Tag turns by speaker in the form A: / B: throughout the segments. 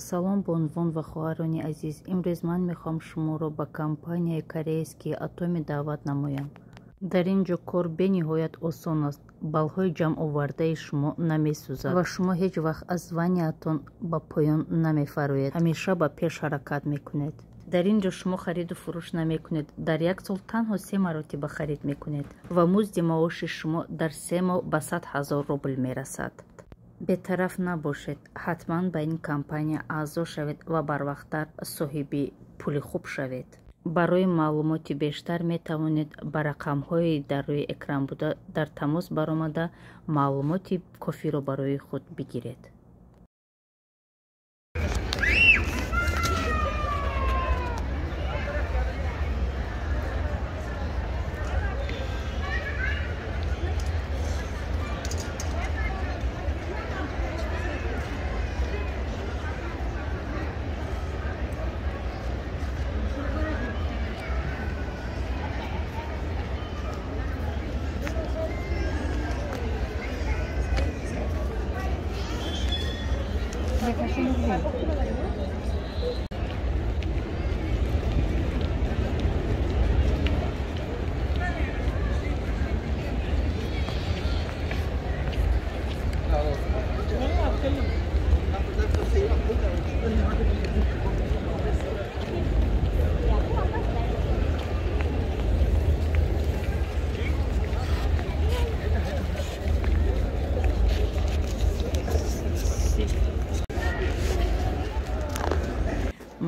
A: Салом бонувон ва хоҳарони азиз. Имрӯз ман мехоҳам шуморо ба компанияи корейскии Атоми даъват намоям. Дар ин ҷо кор бениҳоят осон аст. Баллҳои ҷамъовардаи шумо намесӯзад ва шумо ҳеҷ вақт аз званиятон ба поён намефароед. Ҳамеша ба пеш ҳаракат мекунед. Дар ин ҷо шумо хариду фурӯш намекунед. Дар як сол танҳо 3 маротиба харид мекунед ва музди маоши шумо дар 3 моҳ ба 100 000 рубл мерасад. Бетараф набошед. Ҳатман ба ин компания аъзо шавед ва барвақттар соҳиби пули хуб шавед. Барои маълумоти бештар метавонед ба рақамҳои дар рӯи экран буда дар тамос баромада маълумоти кофиро барои худ бигиред.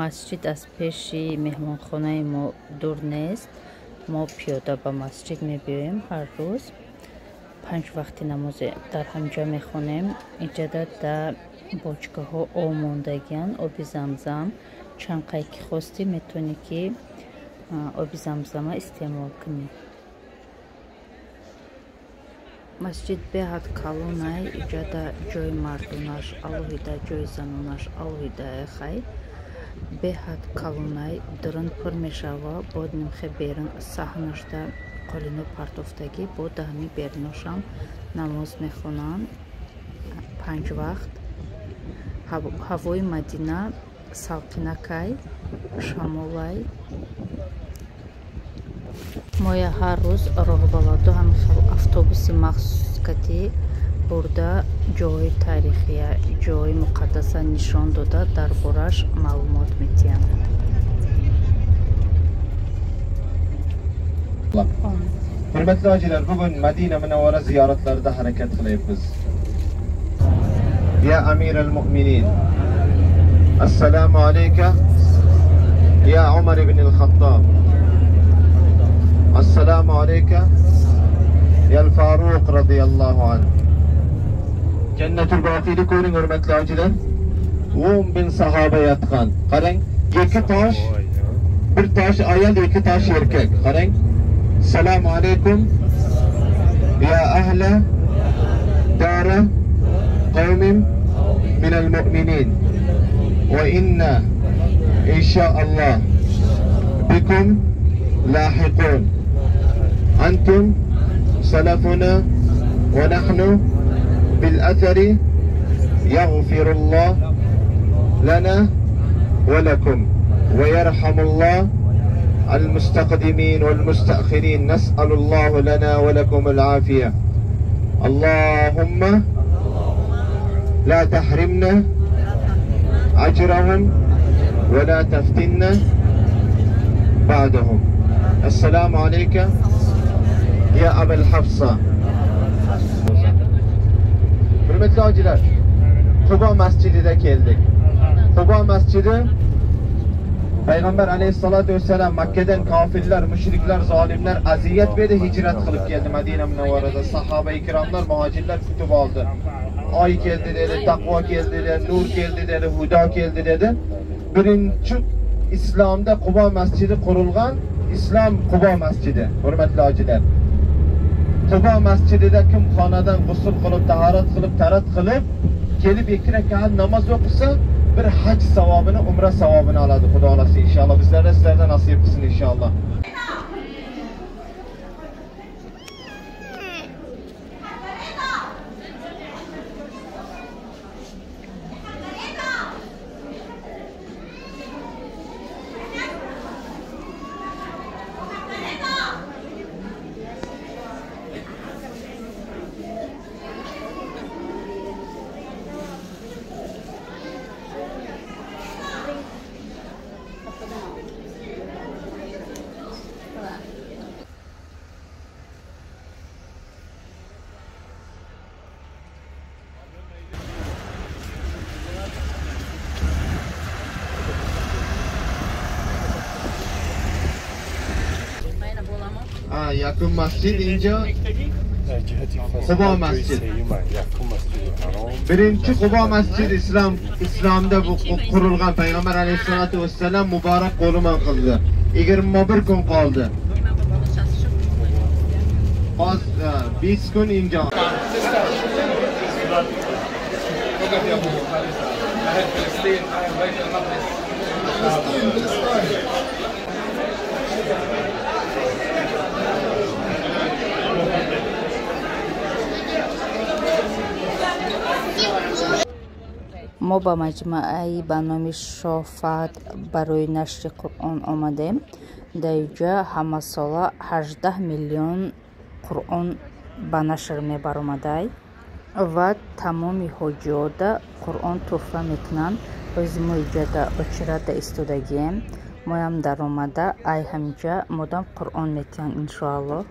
A: Масҷид аз пеши меҳмонхонаи мо дур нест. Мо пиёда ба масҷид мебиёем ҳар рӯз. 5 вақти намозе дар ҳамҷа мехонем. Иҷода да бочкаҳо омондагиянд, оби замзам. Чанд қай ки хостӣ метавонӣ ки оби замзама истеъмол кунӣ. Масҷид беҳад калонай, иҷода ҷои мардонаш алоҳида, ҷои занонаш алоҳида хай. Беҳад калонай, дурун пур мешава, бо нимхе берун саҳнашда қолино партофтагӣ, бо даҳми беруношам намоз мехонанд 5 вақт. Ҳавои Мадина салқинакай, шамолай. Моя ҳар рӯз роҳбаладу ҳамхел автобуси махсус кати бурда ҷойҳои таърихия, ҷойҳои муқаддаса нишон дода, дар бораш маълумот медиҳанд.
B: Hurmatli hojilar, bugun Madina Munavvara ziyoratlarida harakat qilyapmiz. Ya Amiral Mu'minin. Assalomu alayka ya Umar ibn al-Khattab. Assalomu alayka ya al-Faruq radhiyallohu anhu. Jannatul Baqiyni ko'ring hurmatli hojilar. 10,000 sahoba yotgan. Qarang, 2 tosh, bir tosh ayol, 2 tosh erkak. Qarang. Assalomu alaykum ya ahla dara qavmin minal mu'minin va inna inshaalloh bikum lahiqun. Antum salafuna va nahnu بالأثر يغفر الله لنا ولكم ويرحم الله المستقدمين والمستأخرين. نسأل الله لنا ولكم العافية. اللهم لا تحرمنا أجرهم ولا تفتنا بعدهم. السلام عليك يا أبا الحفصة. Hurmatli hojilar, Qubo masjidida keldik. Qubo masjidi Payg'ambar alayhissalatu vesselam Makkadan kofirlar, mushriklar, zolimlar aziyat berdi, hijrat qilib keldi Madina Munavvarada. Sahoba ikromlar, muhojirlar kutib oldi. Oy keldi dedi, taqvo keldi dedi, nur keldi dedi, hudo keldi dedi. Birinchi islomda Qubo masjidi qurilgan, islom Qubo masjidi. Hurmatli hojilar, Qubo masjidida kim xonadan g'usl qilib, tahorat qilib, tarat qilib, kelib 2 rakat namoz o'qisa, bir haj savobini, umra savobini oladi. Xudo xolasa inshaalloh bizlarga sizlardan nasib qilsin inshaalloh. Якум масҷид инҷо Qubo masjid. Birinchi Qubo masjid islomda bu qurilgan payg'ambar alayhissalatu vassalam muborak qo'li bilan qildi. 21 kun qoldi. Hozir 5 kun injo.
A: Мо ба маҷмӯаи ба номи Шоҳ Фаҳд барои нашри Қуръон омадем. Дар инҷа ҳамасола 18 миллион Қуръон ба нашр мебаромадай ва тамоми ҳоҷиёда Қуръон тӯҳфа мекунанд. Ози мо иҷода очирада истодагием. Моям даромада ай ҳаминҷа модам Қуръон метиҳанд иншоаллоҳ.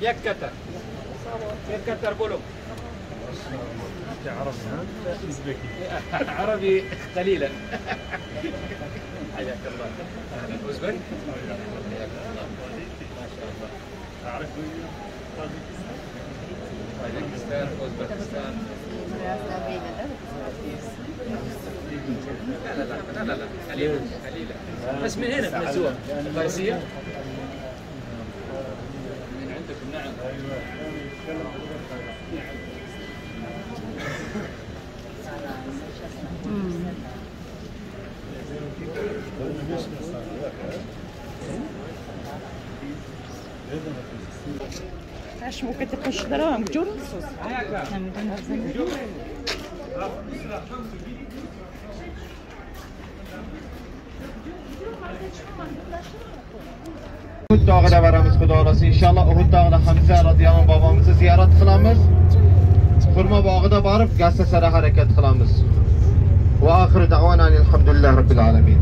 C: یک كتر یک كتر بولو
D: عربي ها؟ ازبكي
C: عربي قليلا. حياك الله. اهلا. اوزبك؟ حياك الله. ما شاء الله.
D: تعرف طاجيكستان؟
C: طاجيكستان، اوزبكستان. لا لا لا لا لا قليلا قليلا بس من هنا من الزور الفارسية. من عندكم؟ نعم.
B: Uhud dog'ida boramiz, xudo xolasa inshaalloh. Uhud dog'ida Hamza radhiyallohu anhu bobomizni ziyorat qilamiz. Xurmo bog'ida borib Gassasara harakat qilamiz. Va oxiru da'vana alhamdulillahi robbil alamin.